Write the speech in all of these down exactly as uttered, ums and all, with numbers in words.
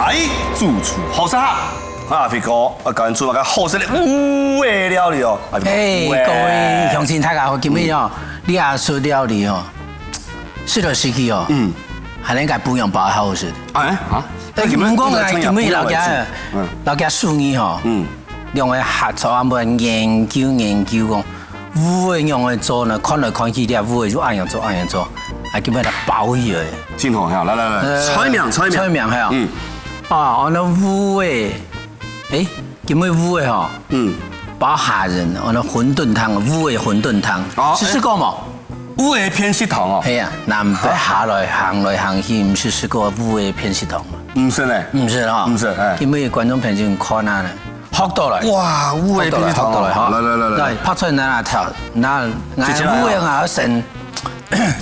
哎，主廚好食客，啊，飛哥，啊，教人做麼个好食个烏魚个料理哦。啊，飛哥，哎，烏魚。各位鄉親大家好，今日哦，這出料理哦，食落去哦，嗯。還應該不用包好食。哎，啊？哎，毋過啊，今日老家，嗯。老家手藝吼，嗯。兩個合作啊，無研究研究講， 烏魚仰仔做呢？看來看去，這烏魚就恁樣做，恁樣做，啊，今日來包起來。真好哈，來來來，呃，菜名，菜名。菜名哈。嗯。啊，𠊎个烏魚，誒，今日烏魚吼，嗯。包蝦仁，𠊎个餛飩湯，烏魚餛飩湯，哦，試試過無？烏魚偏食堂哦。係啊，南北行來行來行去，毋試試過烏魚偏食堂嗎？毋識呢。毋識哈。毋識，哎。今日觀眾朋友看啊呢， 學到來。哇，烏魚偏食堂哦，學到來，學到來哈。來來來來。來，白菜拿來炒，拿，拿直接來哦。烏魚啊，先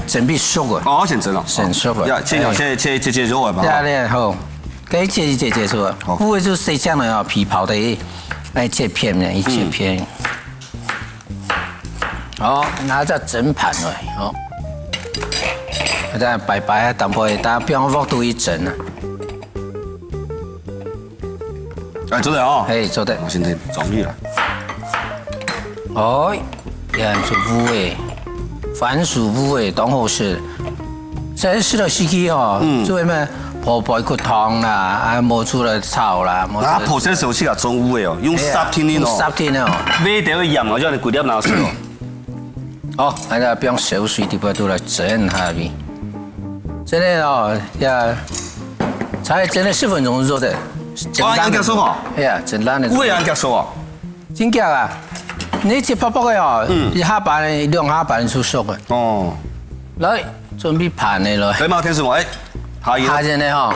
準備熟个。哦，先蒸了。先熟个。呀，切了，哎。切，切，切，切肉个嘛。呀，哈。你好，該切一切切熟个。好。烏魚就細項个哦，皮薄个，來切片呢，一切片。嗯。好，拿隻砧盤來，好。大家擺擺啊，淡薄仔，大家放鑊肚一蒸啊。 哎，做得哦。嘿，做得。我現在裝起來。哦，這樣做烏魚，番薯烏魚當好食。這食落去哦，嗯。做咩？泡泡一個湯啦，啊，無出來炒啦，無出來啊，泡些時候去啊，裝烏魚哦，用煠定定哦。哎呀，用煠定哦。煨掉个鹽哦，叫你幾粒拿出哦。 好，大家放少水，底部都來蒸下去。真个哦，呀，才蒸个十分鐘就做得。啊，恁遽熟哦？哎呀，真爛个。烏魚恁遽熟哦？真遽啊！你切薄薄个哦，嗯。一下半个，兩下半就熟个。哦。來，準備盤个來。來嘛，天師傅，哎， 下油。下油个吼。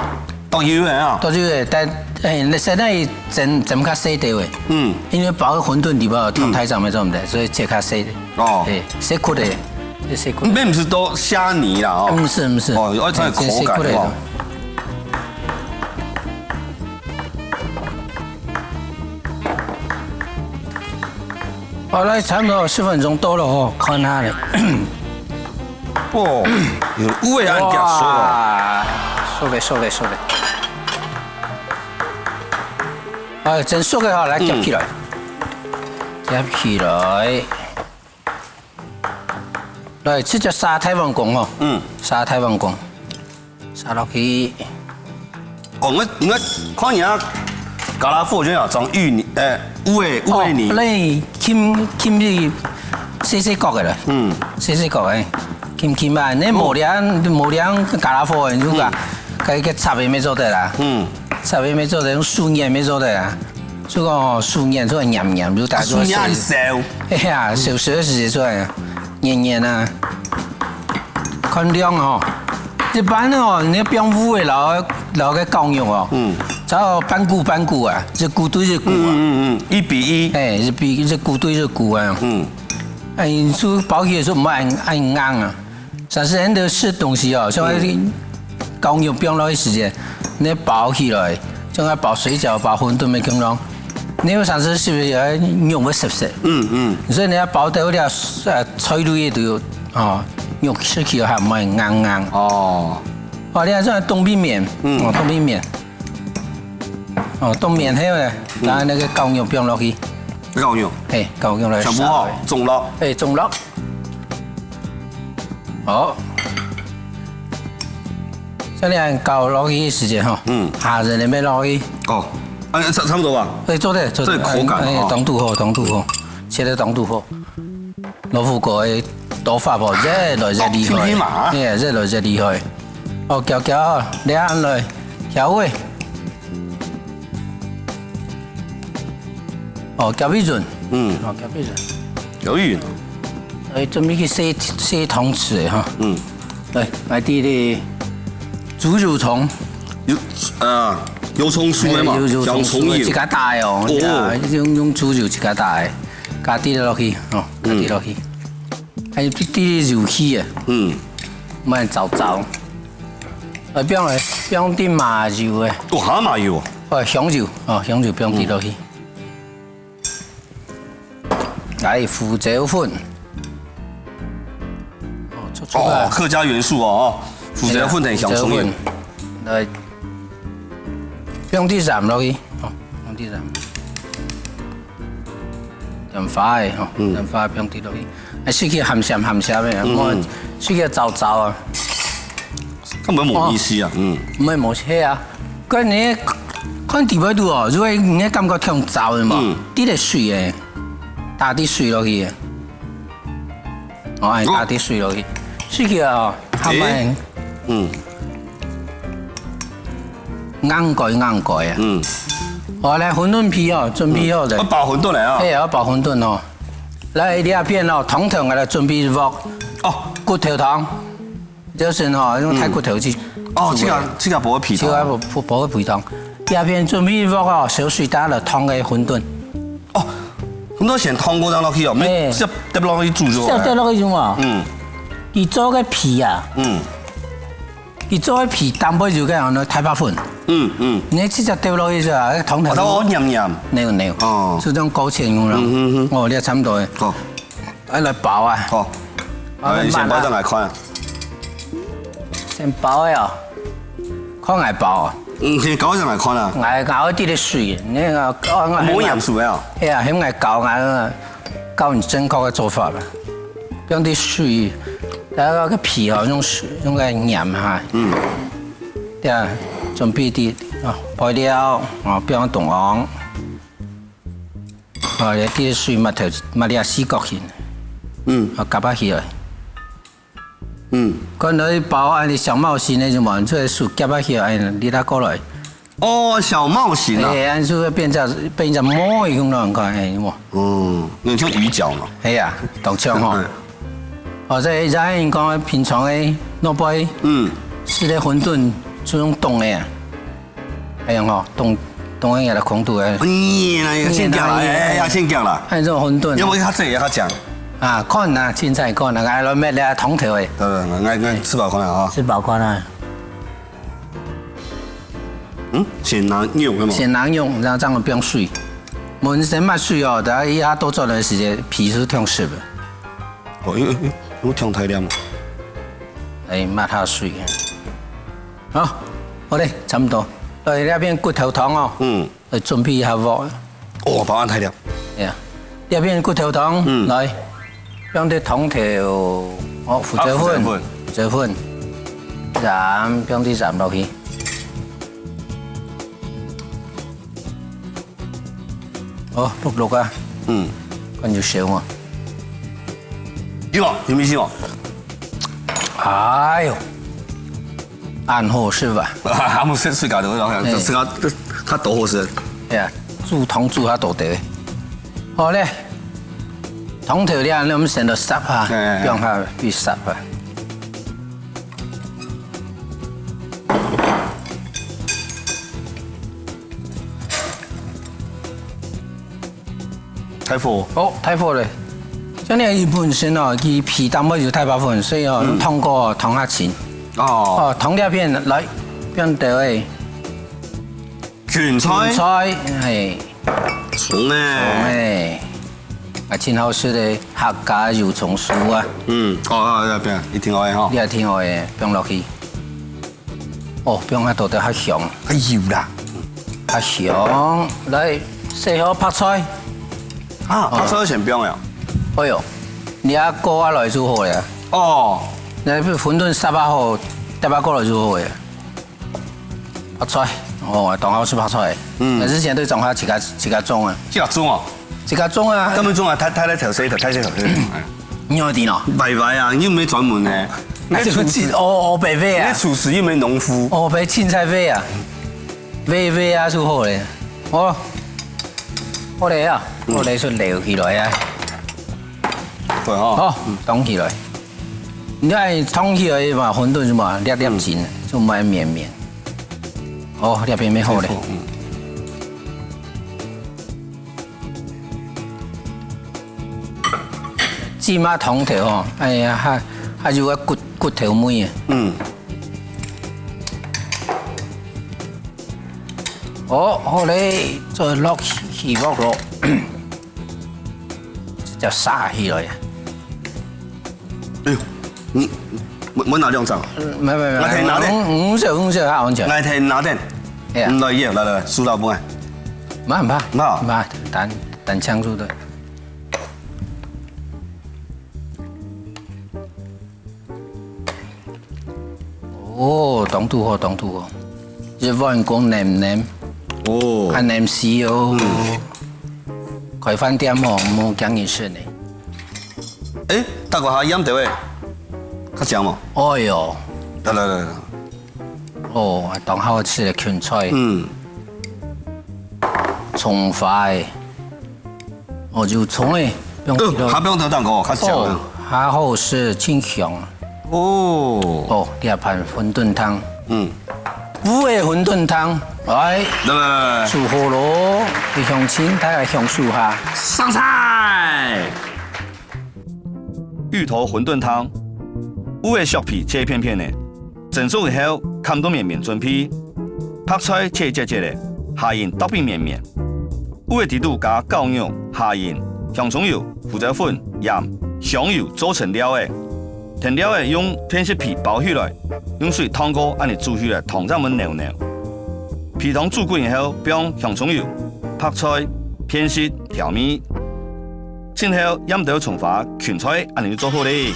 倒油个啊。倒油个，但，哎，你現在蒸，蒸較細兜个。嗯。因為包个餛飩裡背，嗯。湯太重乜做毋得，所以切較細个。哦。哎，細塊个，切細塊个。你毋係都蝦泥啦，哦。毋係，毋係。哦，愛看口感，哎，切細塊个。哦。 好，來，差不多十分鐘到了吼，看下咧。哦，有烏魚恁遽熟哦。哇，熟个，熟个，熟个。哎，真熟个吼，來，嗯。夾起來。夾起來。來，直接撒大碗公吼。嗯。撒大碗公。 撒落去。哦，𠊎，𠊎看人家家樂福就有裝芋泥，呃，烏魚，烏魚泥。哦，你撳，撳去細細角个啦。嗯。細細角个，撳撳啊，你無量，無量家樂福个，如果嗯。該个插个乜做得啦。嗯。插个乜做得，用手捏乜做得啦。 就講哦，手捏出來黏黏，就打出來手捏很燒。哎呀，燒燒个時節出來，黏黏啊。看量哦，一般哦，你放烏魚摎，摎个絞肉哦，嗯。差不多半股半股啊，一股對一股啊。嗯，嗯，嗯，一比一。哎，一比，一股對一股啊。嗯。哎，你就包起來就毋會恁，恁硬啊。 像係恁多食東西哦，像嗯。絞肉放落去時節，你包起來，像愛包水餃、包餛飩个共樣，你有常時係毋係有肉會澀澀？嗯，嗯。所以你愛包到這，呃，菜類个都有，哦，肉食起來還毋會硬硬。哦。哦，你看這種凍冰麵，嗯。哦，凍冰麵。哦，凍麵後呢，嗯。拿該个絞肉放落去。絞肉。嘿，絞肉來全部哦，燒。中落。嘿，中落。 好。這樣搞落去个時節吼，嗯。下人个乜落去。哦，啊，差，差不多吧。哎，做得，做得。這口感哦。哎，哎，當拄好，當拄好，切得當拄好。老虎哥个刀法哦，越來越厲害，哦，越來越厲害。哦，攪攪，這樣來，調味。 哦，攪一輪。嗯。哦，攪一輪。攪一輪。哎，準備去洗，洗湯匙个哈。嗯。來，來，這裡豬油蔥。油，啊，油蔥酥个嘛，哎，油，油蔥酥个，香蔥油。自家打个哦，哦。呀，用，用豬油自家打个，加滴落去，哦，加滴落去。嗯。還有滴滴油去个。嗯。莫燥燥。 呃，放个，放滴麻油个。哦，下麻油哦。哦，香油，哦，香油放滴落去。來，胡椒粉。哦，出，出來。哦，客家元素哦，哦，胡椒粉等香蔥油。哎呀，胡椒粉。來。放滴鹽落去，哦，放滴鹽。鹽花个吼，嗯。鹽花放滴落去，啊，食起鹹鹹鹹鹹个，嗯。莫食起燥燥啊。根本無意思啊，哦。嗯。毋會無意思啊，跟你看底背肚哦，如果你感覺忒燥个嘛，嗯。滴點水个，打滴水落去个。 哦，愛加滴水落去，食起來哦，還蠻，嗯，硬蓋硬蓋啊。嗯，好，來，餛飩皮哦，準備好了。愛包餛飩來啊。哎，愛包餛飩哦。來，這片哦，湯頭𠊎來準備鑊。哦，骨頭湯，就是吼，用大骨頭去，哦，這個這個無皮湯，這個無無皮湯。這片準備鑊哦，燒水打了燙个餛飩。 哦，餛飩先燙過正落去哦，毋係直接跌落去煮就好了。直接跌落去煮啊？嗯。佢做个皮啊，嗯。佢做个皮淡薄有个樣个太白粉。嗯嗯。你直接跌落去就啊，湯頭。哦，它會黏黏。黏黏。哦。就這種勾芡用了。嗯嗯嗯。哦，你也差不多个。好。愛來包啊。好。啊，來，先包上來看啊。先包个哦。 看𠊎包啊。嗯，先搞上來看啊。𠊎搞一滴个水，你个搞𠊎無鹽水啊？係啊，嫌𠊎搞𠊎搞你正確个做法啦。用滴水，然後个皮哦，用水用來黏下。嗯。對啊，準備滴啊，配料啊，放凍黃。啊，這滴水抹頭抹了四角形。嗯。啊，夾下起來。 嗯。看到一包恁樣小帽型个，就嘛，就手夾下去，哎，你拿過來。哦，小帽型啊。哎，恁樣就會變成變成帽一樣咯，你看，哎，有無？嗯，那像魚角嘛。哎呀，當像吼。嗯。哦，這也人講平常个，落背，嗯，食个餛飩，就用凍个啊。 哎呀吼，凍凍个也來空肚个。哎呀，要先講啦，哎哎，要先講啦。還有這種餛飩啊。要不較濟也較講。啊，看啊，凊彩看啊，來來，來，來，湯頭个。呃，𠊎𠊎吃飽看啊。吃飽看啊。嗯，先拿肉个嘛。先拿肉，然後這樣放水。無你先抹水哦，等下一下倒轉來个時節，皮係忒濕个。哦，因為因為忒大粒嘛。哎，抹下水。 好，好咧，差不多。來，這片骨頭湯哦。嗯。來準備一下鑊。哦，包恁大粒。哎呀，這片骨頭湯，嗯。來，放滴湯頭，哦，胡椒粉，啊，胡椒粉。胡椒粉，鹽，放滴鹽落去。 哦，淥淥啊。嗯。看有燒無？有啊，有味緒哦。哎喲，恁好食啊！啊，毋係自家个，嘿。自家較多好食。哎呀，煮湯煮較多个。好咧，湯頭了，你毋使先落澀哈，哎哎哎。放下去澀哈。 大火。哦，大火咧。像你本身哦，佢皮淡薄有太白粉，所以哦，嗯。用燙過哦，燙較清。哦。哦，燙這片來，放兜个。芹菜。芹菜，嘿。蔥欸。蔥欸。啊，真好食个客家油蔥酥啊。嗯，哦，哦，哦，對，一定愛吼。你也聽我个，放落去。 哦，放較多就較香。哎，有啦。較香。來，洗好白菜。啊，哦。白菜先放呀。哎喲，你啊，過下來就好了。哦。你餛飩煠啊好，搭下過來就好了。白菜，哦，當好食白菜。嗯。𠊎之前對彰化自家，自家種啊。自家種哦。 自家種啊。根本種啊，太，太，太頭洗頭，太洗頭洗頭。哎。你有知喏？拜拜啊，你又毋係專門个。那就自，哦，哦，白白啊。你廚師又毋係農夫。哦，白凊彩白啊，白白啊，就好咧。哦，好咧啊，嗯。好咧，就撈起來啊。對哦。好，嗯。凍起來。你看，凍起來嘛，餛飩嘛，粒粒緊，嗯。就毋會綿綿。哦，這片也好咧。嗯。 芝麻湯頭吼，哎呀，還，還有个骨，骨頭味啊。嗯。哦，好咧，再落起，起鑊咯。直接撒起來啊。哎喲，你，我，我拿兩張。嗯，沒，沒，沒，我提拿等。嗯，嗯，是，嗯，是，啊，我講。我提拿等。嗯，來，來，來，來，收到無？慢慢，那慢，單单枪入的。哦，當堵好，當堵好，一碗公暖暖，哦，還暖死哦。開飯店哦，無驚人食呢。誒，大哥，下鹽豆誒，較香無？哎喲，來來來來，哦，當好食个芹菜，嗯，蔥花誒。 哦，有蔥誒，不用去了。呃，還不用得蛋糕，較香哦，啊。還好食，真香啊。哦，哦，這盤餛飩湯，嗯，烏的餛飩湯，來，來來來來，煮好咯，你鄉親大家享受下。上菜。芋頭餛飩湯，烏的削皮切片片个， 蒸熟以後，砍到綿綿準備。白菜切節節仔，下鹽剁畀綿綿。烏仔底肚加絞肉、下鹽、香蔥油、胡椒粉、鹽、香油做成料仔。𢯭料仔用片食皮包起來，用水燙過，恁仔煮起來，湯正會濃濃。皮湯煮滾以後，放香蔥油、白菜、片食調味。盡後，鹽豆蔥花芹菜恁仔就做好咧。